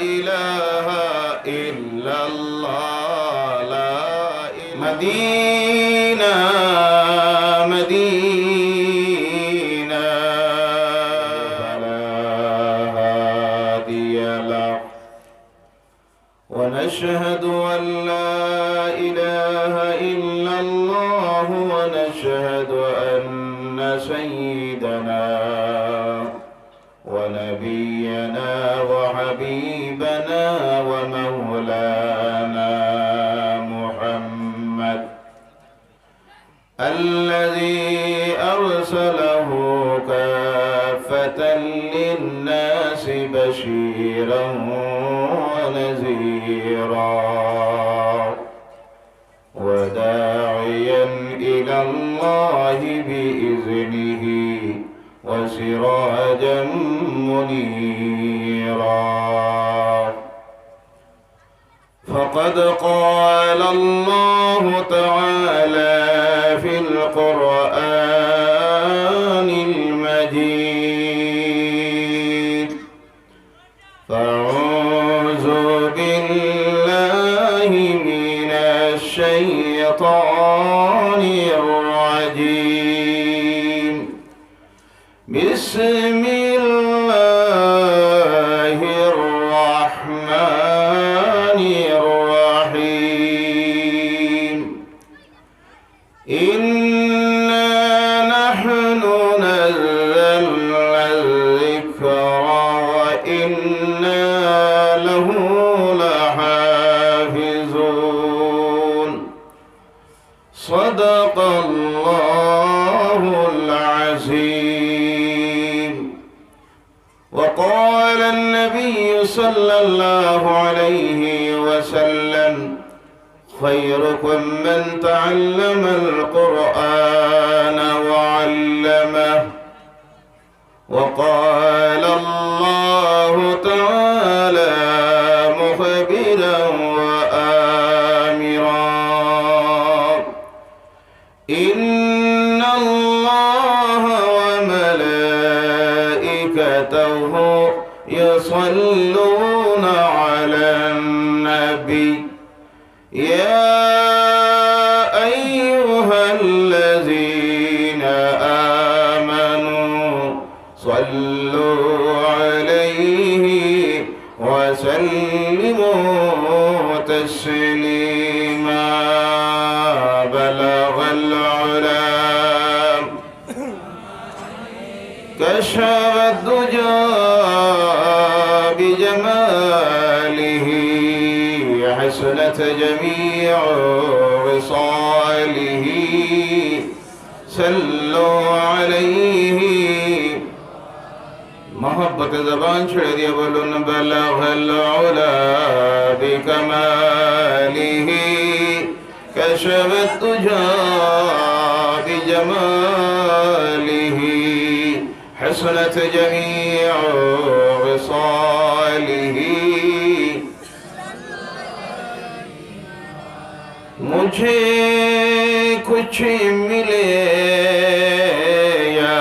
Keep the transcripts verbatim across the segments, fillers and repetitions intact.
إله إلا الله، لا إله. مدينة، مدينة، فلا هادي له. ونشهد أن لا إله إلا الله، ونشهد أن سيدنا ونبينا وحبيبنا ومولانا محمد الذي أرسله كافة للناس بشيرا ونذيرا وداعيا إلى الله بإذنه وسراجا منيرا. فقد قال الله تعالى في القرآن المجيد: فأعوذ بالله من الشيطان الرجيم. بسم الله الرحمن الرحيم. إنا نحن نزلنا الذكر وإنا له لحافظون. صدق الله العظيم. وقال النبي صلى الله عليه وسلم: خيركم من تعلم القرآن وعلمه. وقال الله تعالى مخبرا وآمرا: إن الله وملائكته يصلون على النبي، يا أيها الذين آمنوا صلوا عليه وسلموا تسليما. بلغ العلا، كشف الدجى بجماله، حسنت جميع خصاله، صلوا عليه. محبت زبان چھڑے دیا بولن: بلغ العلا بكماله، كشف الدجى بجماله، حسنت جميع خصاله. مجھے کچھ ملے یا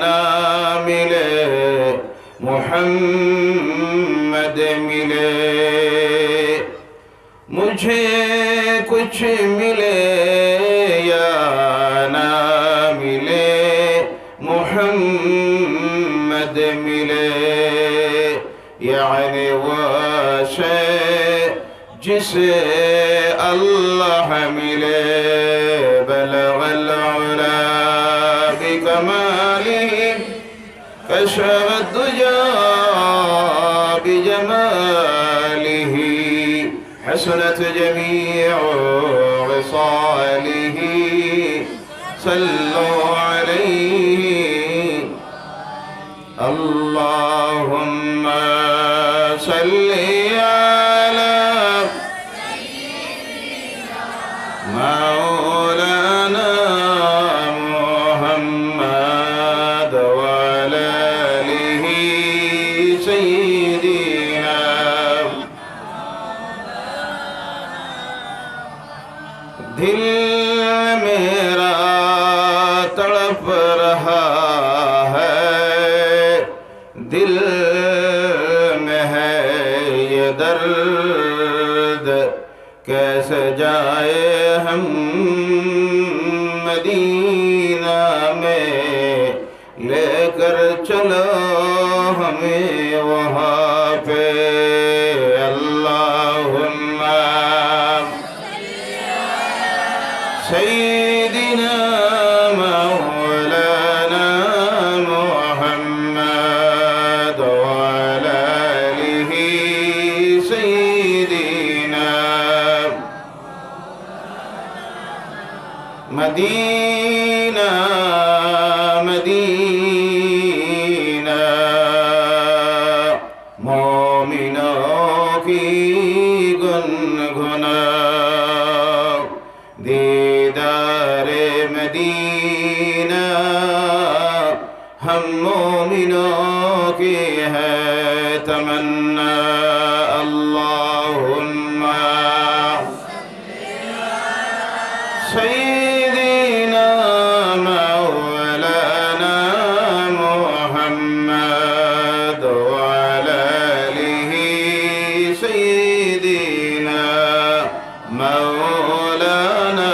نہ ملے، محمد ملے۔ مجھے کچھ ملے یا نہ ملے، محمد ملے، یعنی وہ شے جسے اللہ ملے۔ بلغ العلا بکمالہ، كشف الدجى بجماله، حسنت جميع خصاله، صلوا عليه. اللهم صل على مولانا محمد وعلى آله سيدنا۔ دل میرا تڑپ رہا ہے، دل میں ہے درد کیسے جائے ہم مدینہ میں، لے کر چلو ہمیں وہاں پہ۔ اللہم سیدنا مولانا محمد وعلی آلہ سیدنا مدینہ، مدینہ، مومنوں کی گنگنا۔ دیدار مدینہ ہم مومنوں کی ہے تمنا۔ اللہم سیدنا مولانا محمد وعلی آلہ سیدنا مولانا۔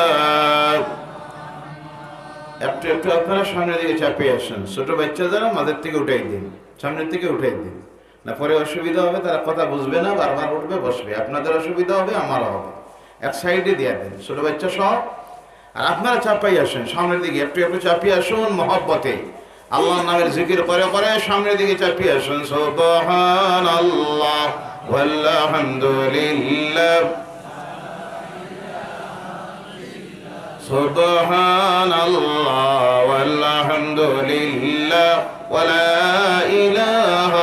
একটু একটু আপনারা সামনের দিকে চাপিয়ে আসেন। ছোট বাচ্চা যারা, মাঝের থেকে উঠাই দিন, সামনের থেকে উঠাই দিন। না, পরে অসুবিধা হবে, তারা কথা বুঝবে না, বারবার উঠবে, বসবে। আপনাদের অসুবিধা হবে, আমারও হবে। এক সাইডে দিয়ে দেন, ছোট বাচ্চা সহ। আর আপনারা চাপাই আসেন সামনের দিকে, একটু একটু চাপিয়ে আসুন মহব্বতে। আল্লাহর নামের জিকির করে করে সামনের দিকে চাপিয়ে আসুন। সুবহানাল্লাহ ওয়ালহামদুলিল্লাহ। سبحان الله والحمد لله ولا إله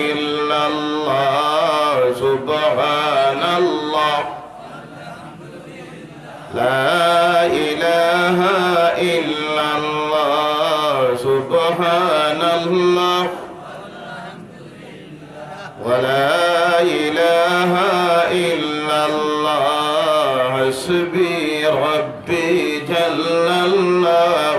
إلا الله. سبحان الله. لا إله إلا الله. سبحان الله. ولا إله إلا الله حسبي ربي جل الله.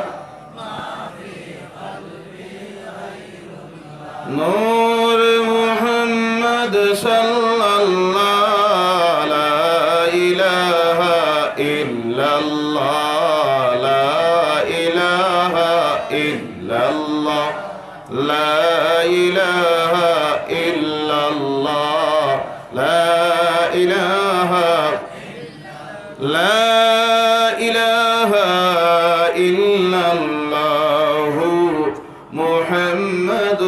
نور محمد صلى الله. لا إله إلا الله. لا إله إلا الله. لا إله إلا الله. لا إله، لا إله إلا الله محمد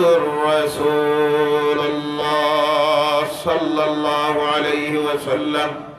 رسول الله صلى الله عليه وسلم.